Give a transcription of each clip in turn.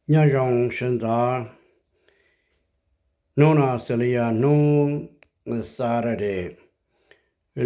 Nyob zoo sawv ntxov, hnub no xws li yog hnub Saturday,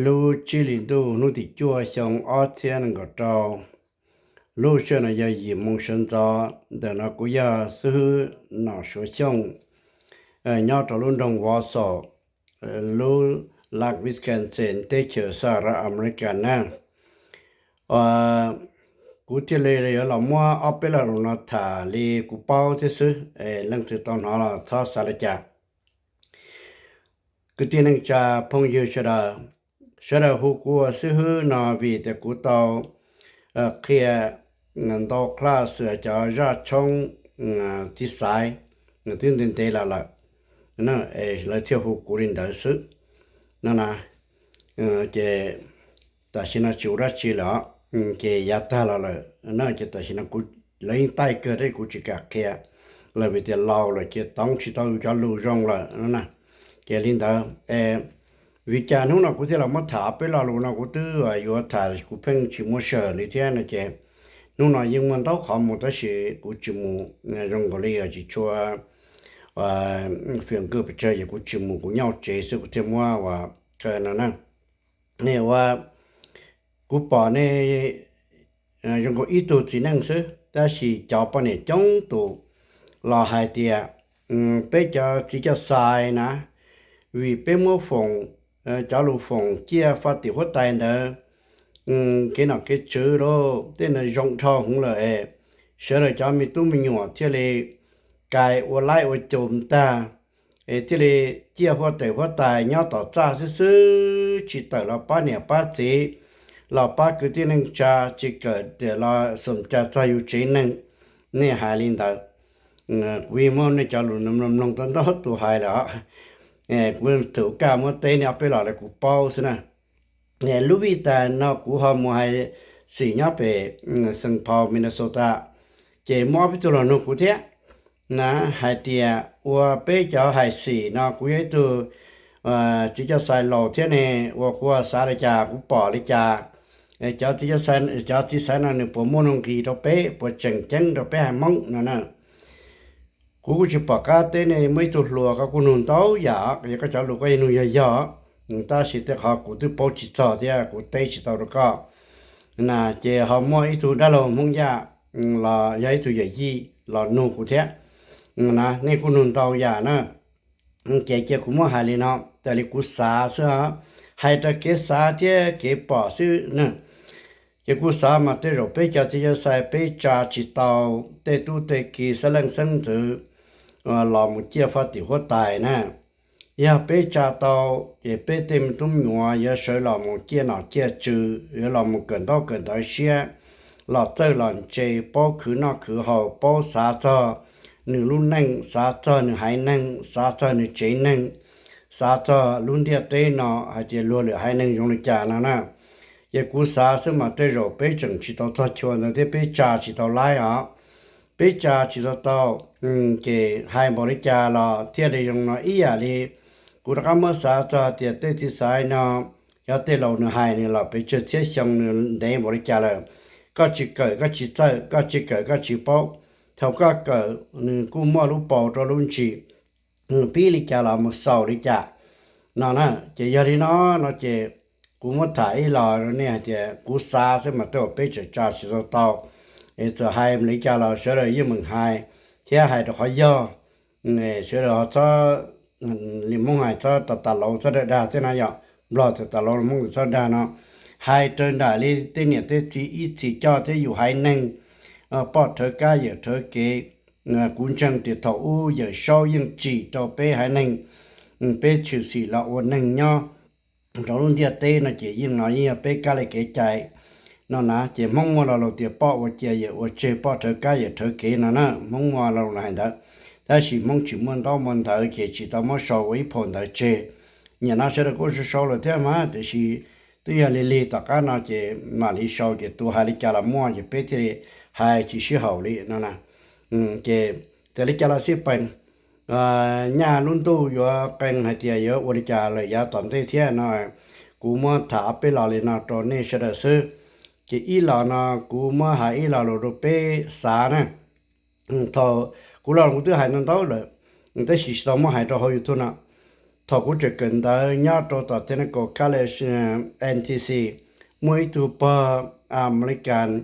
lub tsib hlis ntuj hnub tim cuaj xyoo ob txhiab nees nkaum rau. Lub sij hawm no yog yim moo sawv ntxov, ntawm no kuv yog xib hwb Nom Suav Xyooj, nyob rau lub nroog Wausau, lub lag Wisconsin teb chaws Sahab America na. Kuv thiaj li yuav los muab ob peb lo lus no tham li kuv paub thiab xwb, leej twg tau hnov los txhob xav li cas. Kwv tij neej tsa phooj ywg sawv daws, sawv daws hu kuv ua xib hwb no vim tias kuv tau qhia ntau class cov zaj tshoob txiv xaiv twb ntev ntev los lawm, lawv thiaj hu kuv li ntawd xwb no na. Ces tam sim no tsis ua dab tsi lawm, ces yav tag los lawm na, ces tam sim no kuv, lawv yeej taij kawg thiab kuv tsis kam qhia lawm vim tias laus lawm ces toov tsis tau yus cov lus zoo lawm no na. Ces li ntawd, vim cas hnub no kuv thiaj los muab tham peb lo lus no, kuv twb yuav tham kuv pheej tsis muaj sij hawm li thiab no ces hnub no yeej muaj ntau qhov mus tab sis kuv tsis mus, zoo nkaus li tsis tshua fiam nkawj pes tsawg ces kuv tsis mus, kuv nyob hauv tsev xwb kuv thiaj muab ua kaw no na. Ua kuv pom nej zoo nkaus ib tug txiv neej xwb tab sis cov poj niam coob tus los hais tias peb cov txiv coj xais na, vim peb muab foom, cov lus foom ciaj faj tim huab tais ntawd, kev nom kev tswv lawm tej ntawd zoo dhau hwv lawm es sawv daws cov me tub me nyuam thiaj li kais ua laib ua caum tag, es thiaj li ciaj huab tais huab tais nyob tom txaj xwb xwb, tsis tawm los pab niam pab txiv, los pab kwv tij neej tsa, tsis kawm tias los xom cas txog yus tsev neeg. Nej hais li ntawd, kuv yeej muab nej cov lus mloog mloog tau ntau tus hais lawm, kuv thaum kaj muab teb nej ob peb los lawm kuv paub xwb na. Lub vij tas no kuv ho mus hais xim nyob pem Saint Paul, Minnesota, ces muaj ob peb tug los nug kuv thiab na, hais tias ua peb cov hais xim no, kuv yog ib tug txiv coj xais laus thiab ne, ua kuv xav li cas, kuv pom li cas, cov txiv xaiv no nws puas muaj nuj nqis rau peb, puas tseem ceeb rau peb haiv Hmoob no na. Kuv kuj tsis pom qab teb nej, muaj ib tug hluas koj kuj nug ntau yam, yog koj cov lus koj yeej nug yog yog, tab sis tej qhov kuv twb paub tsis txog thiab kuv teb tsis tau rau koj na. Ces ho muaj ib tug dab laug Hmoob Yaj los yog ib tug yawm yij los nug kuv thiab na, nej kuj nug ntau yam na. Ces cia kuv muab hais li no, tas li kuv xav xwb, hais rau kev xav thiab kev pom xwb na. Ces kuv xav mas tej zaum peb cov txiv coj xais peb tsa tsis tau tej tub tej ki xeeb leej xeeb ntxwv los mus ciaj faj tim huab tais na. Yog peb tsa tau, ces peb tej me tub me nyuam yuav sawv los mus ciaj nom ciaj tswv, yuav los mus kawm ntaub kawm ntawv siab, los txawj los ntse, paub khwv noj khwv haus, paub xav txog nws lub neej, xav txog nws haiv neeg, xav txog nws tsev neeg, xav txog lub ntiaj teb no hais tias luag lwm haiv neeg zoo li cas no na. Ces kuv xav xwb mas tej zaum peb tseem tsis tau txog chua ntawd thiab peb tsa tsis tau laib os. Peb tsa tsis tau tau, ces hais npaum li cas los thiaj li zoo no ib yam li kuv rov qab muab xav txog tias tej txiv xaiv no, yog tej laus nws hais nws los pes tsawg txhiab xyoo nws ntev npaum li cas lawm, koj tsis kawm koj tsis txawj, koj tsis kawm koj tsis paub. Thaum koj kawm nws kuj muaj lub paus rau lub ntsis, pib li cas los mus xaus li cas no na. Ces yog li no no ces kuv muab tham ib los rau nej hais tias kuv xav xwb mas tej zaum peb tseem tsa tsis tau tau. Es txawm hais li cas los sawv daws yeej meem hais thiab hais rau qhov yog. Sawv daws ho txhob, li Hmoob hais txhob tas tas laus txhob dag dag xwb na, yog Nplog tas tas laus, Hmoob txhob dag no. Hais raws nraim li tej niam tej txiv ib txhis coj thiab yus haiv neeg, poj rhawv kab yawm rhawv kev. Kuv ntseeg tias thaum ub Yawm Saub yeej tsim rau peb haiv neeg, peb tshwm sim los ua neeg nyob rau lub ntiaj teb no ces yeej no yeej yog peb kab li kev cai no na. Ces Hmoob muaj lo lus tias poj ua cia yawm ua tseg, poj rhawv kab yawm rhawv kev no na, Hmoob muaj lo lus hais ntawd. Tab sis Hmoob tsis muaj ntaub muaj ntawv ces tsis tau muab sau ua ib phau ntawv tseg. Nim no sawv daws kuj sau sau lawm thiab mas, tiam sis twb yog lig lig tom qab no ces mam li sau, ces tus hais li cas los muaj, ces peb thiaj li hais tsis sib haum li no na. Ces txawm li cas los xij peem, nyaj lub ntuj yuav qee hais tias yuav ua li cas lawm yav tom ntej thiab no, kuv muab tham ob peb los li no rau nej sawv daws xwb. Ces ib los no kuv muab hais ib lo lus rau peb xav na. Thaum kuv los kuv twb hais ntau ntau lawm, tab sis tsis tau muab hais rau hauv YouTube no. Thaum kuv tseem kawm ntawv nyob rau tom Technical College, N T C, muaj ib tug pog Amelikas,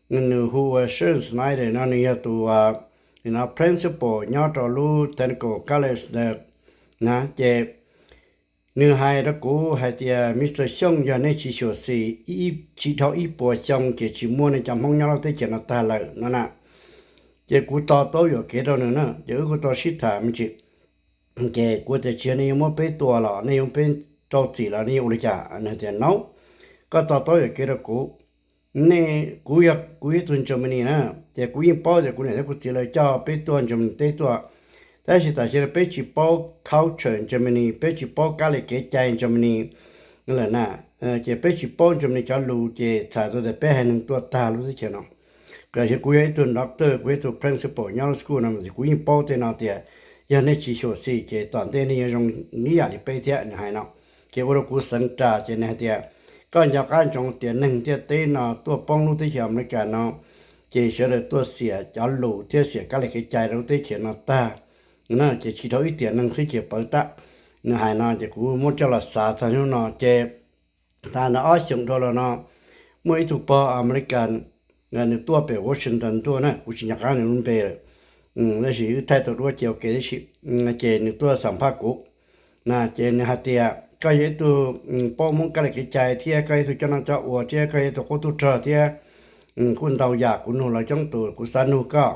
nws hu ua Sean Snyder no, nws yog tus principal nyob rau lub Technical College ntawd na. Ces nws hais rau kuv hais tias, Mister Xyooj, yog nej tsis xyuam xim, tsis dhau ib puas xyoo ces tsis muaj nej cov Hmoob nyob lub teb chaws no tag lawm no na. Ces kuv to taub yuam kev rau nws na, ces wb kuj tau sib tham me ntsis. Ces kuv tias, Tsis yog nej yuav muab peb tua los nej yuav peb rau txim los nej yuav ua li cas? Nws tias, No, koj to taub yuam kev rau kuv. Nej, kuv yog, kuv yog ib tug Germany na, ces kuv yeej paub tias kuv niam thiab kuv txiv lawv coj peb tuaj Germany teb tuaj, tab sis tam sim no peb tsis paub culture Germany, peb tsis paub kab li kev cai Germany lawm na. Ces peb tsis paub Germany cov lus ces txhais tau tias peb haiv neeg tuaj tag lub teb chaws no. Tam sim kuv yog ib tug doctor, kuv yog ib tug principal nyob lub school no, kuv yeej paub tej no tias yog nej tsis xyuam xim ces tom ntej nej yuav zoo ib yam li peb thiab, nws hais no. Ces ua rau kuv xeev ras, ces nws hais tias, Koj nco qab ntsoov tias neeg ntiaj teb no tuaj poob lub teb chaws Amelikas no, ces sawv daws tuaj xiam cov lus thiab xiam kab li kev cai rau lub teb chaws no tag, ces tsis dhau ib tiam neeg xwb ces pawv tag. Nws hais no ces kuv muab coj los xav txog hnub no ces tag ntawd ob xyoos dhau los no, muaj ib tug pog Amelikas, nws tuaj pem Washington tuaj na, kuv tsis nco qab nws lub npe lawm, tab sis wb thaij tau duab ces ua ke tib si. Ces nws tuaj xam phaj kuv na, ces nws hais tias, Koj yog ib tug paub Hmoob kab li kev cai thiab koj yog ib tug coj noj coj ua thiab koj yog ib tug qub tub rog thiab kuj ntau yam kuv nug los coob tus kuv xav nug koj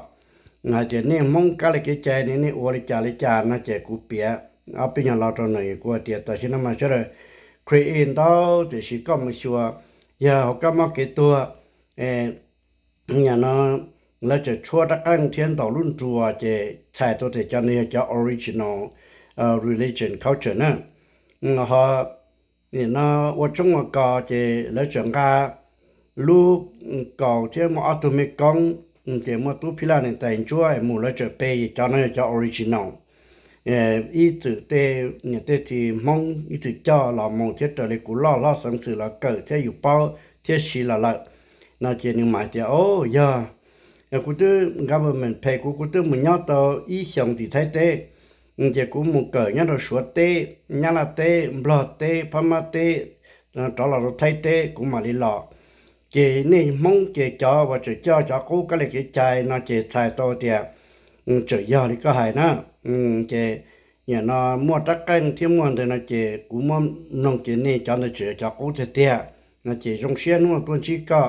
hais tias nej Hmoob kab li kev cai ne nej ua li cas li cas no. Ces kuv piav ob peb nyuag lo rau nws, kuv hais tias tam sim no mas sawv daws create ntau, tiam sis koj mus xyuas yog hauv kab mob kev tuag, yam no lawv tseem tshuab rab qeej thiab ntaus lub nruas, ces txhais tau tias cov no yog cov original religion culture na. Ho nim no ua tshoob ua kos ces lawv tseem nqa lub kaus thiab muaj ob tug me koob, ces muaj tub phib laj niam tais ntsuab mus lawv tseem pe, cov no yog cov original. Ib txwm tej niam tej txiv Hmoob ib txwm coj los mus thiab raws li kuv loj hlob xeev xwm los kawm thiab yus paub thiab siv los lawm no. Ces nws mam tias, O, yog kuv twb government phem kuv, kuv twb mus nyob tau ib xyoos tim Thaib teb, ces kuv mus kawm nyob rau Suav teb, Nyab Laj teb, Nplog teb, Phab Mab teb, rov los rau Thaib teb kuv mam li los. Ces nej Hmoob ces cov uas tseem coj cov qub kab li kev cai no ces txhais tau tias tseem yog li koj hais na. Ces nim no muaj rab qeej thiab muaj ntawd no ces kuv muab mloog ces nej cov ntawd tseem yog cov qub tiag tiag no. Ces zoo siab hnub no tuaj ntsib koj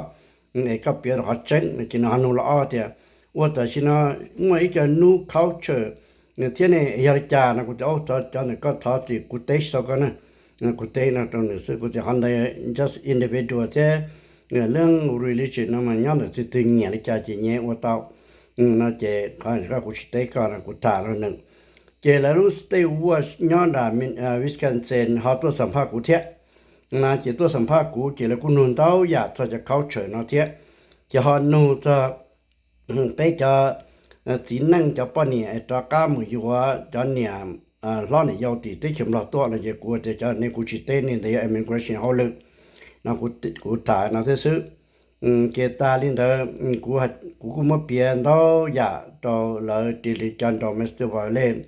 es koj piav rau qhov tseeb no. Ces nws ho nug los ob tias, Ua tam sim no muaj ib co new culture thiab ne, yog li cas no? Kuv tias, Cov ntawd koj thov txim, kuv teb tsis tau koj na. Kuv teb no rau nws xwb, kuv tias qhov ntawd just individual thiab leej religion no mas nyob ntawm twg twg nyiam li cas ces nyias ua tau no. Ces qhov kuv tsis teb koj no kuv tham rau nws. Ces lawv lub state uas nyob nram Wisconsin ho tuaj xam phaj kuv thiab na. Ces tuaj xam phaj kuv ces lawv kuj nug ntau yam txog cov culture no thiab. Ces ho nug txog peb cov txiv neej cov poj niam es rov qab mus yuav cov niam hlob niam yau tim teb chaws Nplog tuaj no. Ces kuv tias cov nej kuv tsis teb, nej ntawd yog immigration hauj lwm no. Kuv tham no thiab xwb. Ces tas li ntawd, kuv kuj muab piav ntau yam rau lawv, raws li cov nraus festival lej,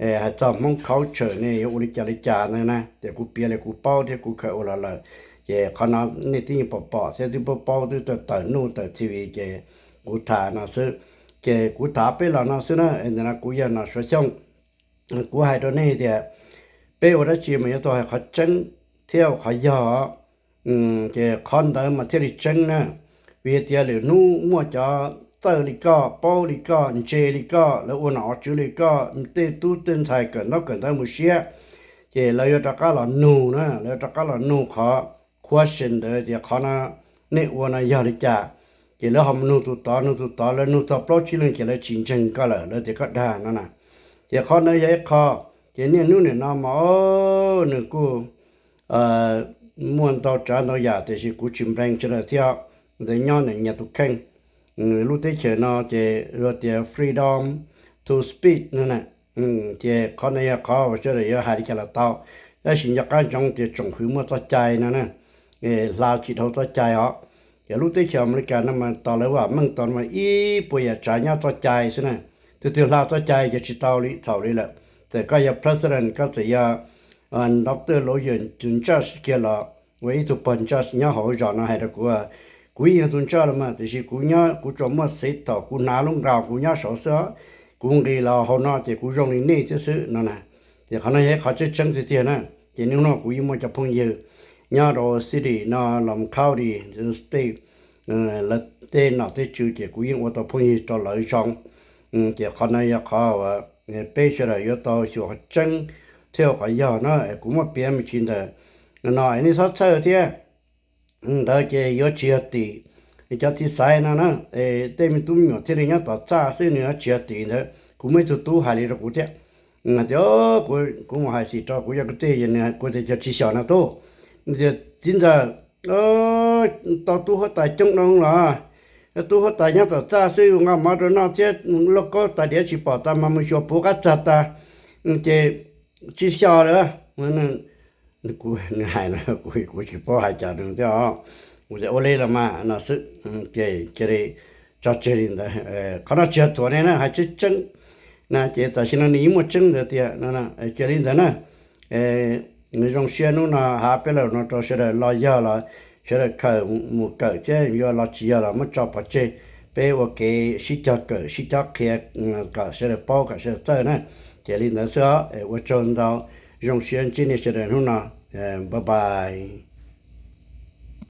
hais txog Hmoob culture ne yuav ua li cas li cas ntawd na. Ces kuv piav li kuv paub thiab kuv khaws ua los lawm. Ces qhov no nej twb yeej pom pom thiab twb paub paub twb tawm nuj tawm T V, ces kuv tham no xwb. Ces kuv tham peb los no xwb na. Ntawm no kuv yog Nom Suav Xyooj. Kuv hais rau nej tias peb ua dab tsi mas yuav tau hais qhov tseeb thiab ua qhov yog. Ces qhov ntawd mas thiaj li tseeb na. Vim tias lwm hnub muaj cov txawj li koj, paub li koj, ntse li koj, lawv ua nom ua tswv li koj, tej tub tej ntxhais kawm ntaub kawm ntawv mus siab, ces lawv yuav rov qab los nug na, lawv yuav rov qab los nug qhov question ntawd tias qhov no nej ua no yog li cas. Ces lawv ho mus nug tus tod nug tus tod, lawv nug txog plaub tsib leeg ces lawv tsis ntseeg koj lawm, lawv tias koj dag no na. Ces qhov ntawd yog ib qho. Ces niaj hnub nim no mas nws kuj muaj ntau tsav ntau yam, tiam sis kuv tsis nplees sawv daws thiab. Ntawd nyob ntawm nyias tus kheej. Lub teb chaws no ces luag tias freedom to speak no na. Ces qhov no yog qhov uas sawv daws yuav hais li cas los tau, tab sis nco qab ntsoov tias tsoom fwv muaj txoj cai no na, hla tsis dhau txoj cai os. Yog lub teb chaws Amelikas no mas tos lawv vam meej tau no mas ib puas yam tsav nyob txoj cai xwb na. Twg twg hla txoj cai ces tsis tau li txhaum li lawm. Txawm koj yog president, koj txawm yog doctor, lawyer, tus judge kiag los, ua ib tug pog judge nyob hauv zos no hais rau kuv, kuv yeej yog tus judge los mas, tiam sis kuv nyob kuv tsuas muaj xeev thaum kuv hnav lub nqa kuv nyob saud xwb, kuv nqis los hauv no ces kuv zoo li nej thiab xwb no na. Ces qhov no yog ib qhov tseeb tseeb tiag tiag na. Ces hnub no kuv yeej muaj cov phooj ywg nyob rau city no, los county, state, lawv tej nom tej tswv ces kuv yeej ua tau phooj ywg rau lawv zoo. Ces qhov no yog qhov uas peb sawv daws yuav tau xyuas qhov tseeb thiab ua qhov yog na. Kuv muab piav me ntsis ntawm no no es nej txhob txhawj thiab. Ntawd ces yuav tsis yog tim cov txiv xaiv no na, tej me tub me nyuam thiaj li nyob tom txaj xwb, nws yuav tsis yog tim ntawd. Kuv muaj ib tug tub hais li rau kuv thiab, tias kuv mus hais xim rau kuv yog kwv tij, kuv tias cov tsis xyaum no tub, tias txiv ntxawm, tau tub huab tais coob no los, tub huab tais nyob tom txaj xwb, nqa mov rau noj thiab lauj kaub tais diav tsis pom tas mas mus xyuas puv qab txag tas, ces tsis xyaum lawm. Nws hais no kuv tsis paub hais cas nws thiab os. Kuv tias ua li los mas no xwb, ces cia li tso tseg li ntawd. Qhov no tsis yog thuam nej na, hais tseeb tseeb na, ces tam sim no nws yeej muaj tseeb ntawd tiag. Cia li ntawd na, zoo siab hnub no happy Valentine no rau sawv daws los yog los sawv daws kawm mus kawm thiab, yuav los tsis yog los muab tso pov tseg. Peb ua kev sib cog kawm sib cog qhia kom sawv daws paub kom sawv daws txawj na. Ces li ntawd xwb os, ua tsaug ntau, zoo siab ntsib nej sawv daws hnub no, bye bye.